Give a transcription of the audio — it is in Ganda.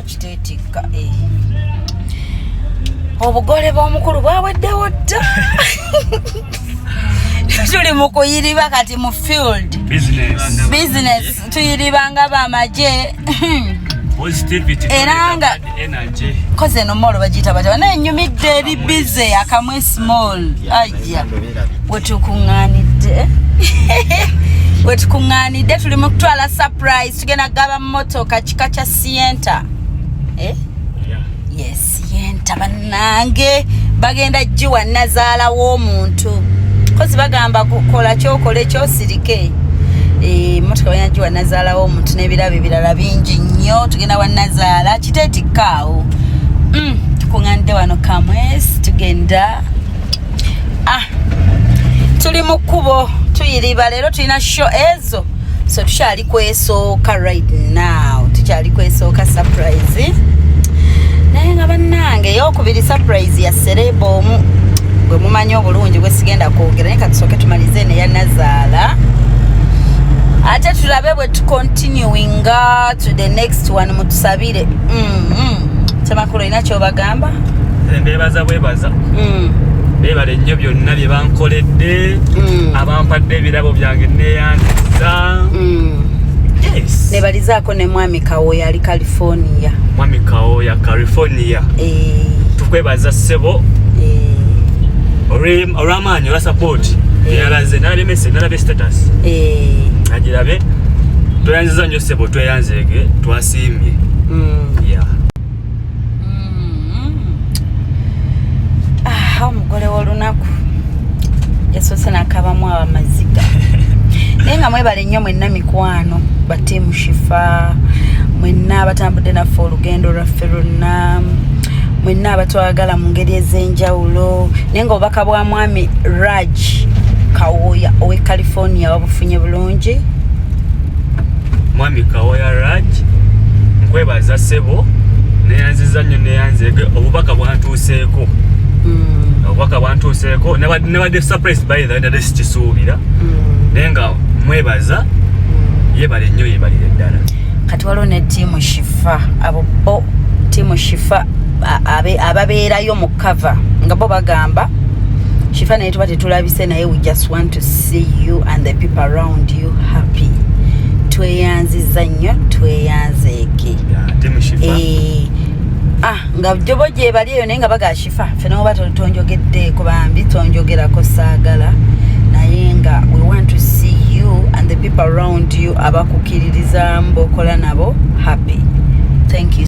Bwa Kiteetikka, eh. Obugole bw'omukulu bwaweddewo dda, tuli mu kuyiriba kati mu field. Business. Business, tuyiribanga bamagye. Positivity. Era Energy. Koze eno mall bagiyita batya? Naye nyumidde, eri busy. Akamwe small ajja wetukuŋŋaanidde, tuli mu kutwala surprise. Tugenda kugaba motoka kika kya Sienta, eh? Yeah. Yes, Sienta. Bannange, bagenda giwa nazaala w'omuntu, kozi bagamba kukola kyokola ekyosirike. Motoka bagenda giwa nazaala w'omuntu n'ebirabo ebirala bingi nnyo. Tugenda wa nazaala Kiteetikkaawo. Tukuŋŋaanidde wano Kamwesi, tugenda, ah, tuli mu kkubo tuyiriba. Leero tulina show ezo, so tukyali kwesooka. Right now tukyali kwesooka surprise, naye nga bannange eyokubiri surprise ya celeb omu gwe mumanyi obulungi gwe sigenda kwogera, naye katusooke tumalize eno eya nazaala, ate tulabe bwe tucontinuinga to the next one. Mutusabire. Kyemakulu olina kyobagamba? Mbebaza bwebaza. Beebale nnyo byonna bye bankoledde. Abampadde ebirabo byange, neyanziza. Yes. Nebalizaako ne mwami Kawoya ali California. Mwami Kawoya California. Eh, tukwebaza ssebo eh, olw'amaanyi, olwa support Eh. eyalaze. Nalabye message, nalabye status. Agirabe. Tweyanziza nnyo ssebo, tweyanzeege, twasiimye. Yeah. Ah, omugole w'olunaku yasoose nakabamu awo amaziga, naye nga mwebale nnyo mwenna mikwano ba team Shifa, mwenna abatambudde naffe olugendo lwaffe lwonna, mwenna abatwagala mu ngeri ez'enjawulo. Naye nga obubaka bwa mwami Raj Kawoya owe California wabufunye bulungi? Mwami Kawoya Raj, nkwebaza ssebo, neyanziza nnyo, neyanzeege. Obubaka bwantuuseeko. Obubaka bwantuuseeko. Nabadde surprise by the way, nadde sikisuubira, naye nga mwebaza, yebale nnyo, yebalire ddala. Kati waliwo ne team Shifa. Abo bo team Shifa ababeerayo mu cover nga bo bagamba, "Shifa, naye tuba tetulabise, naye we just want to see you and the people around you happy." Tweyanziza nnyo, tweyanzeeke. Yeah, team Shifa. Eh, ah, nga jobo gye bali eyo, naye nga baga, "Shifa, ffe noba tonjogeddeeko, bambi tonjogerako, saagala, naye nga we want to see you and the people around you abakukiririzaamu bokola nabo happy." Thank you.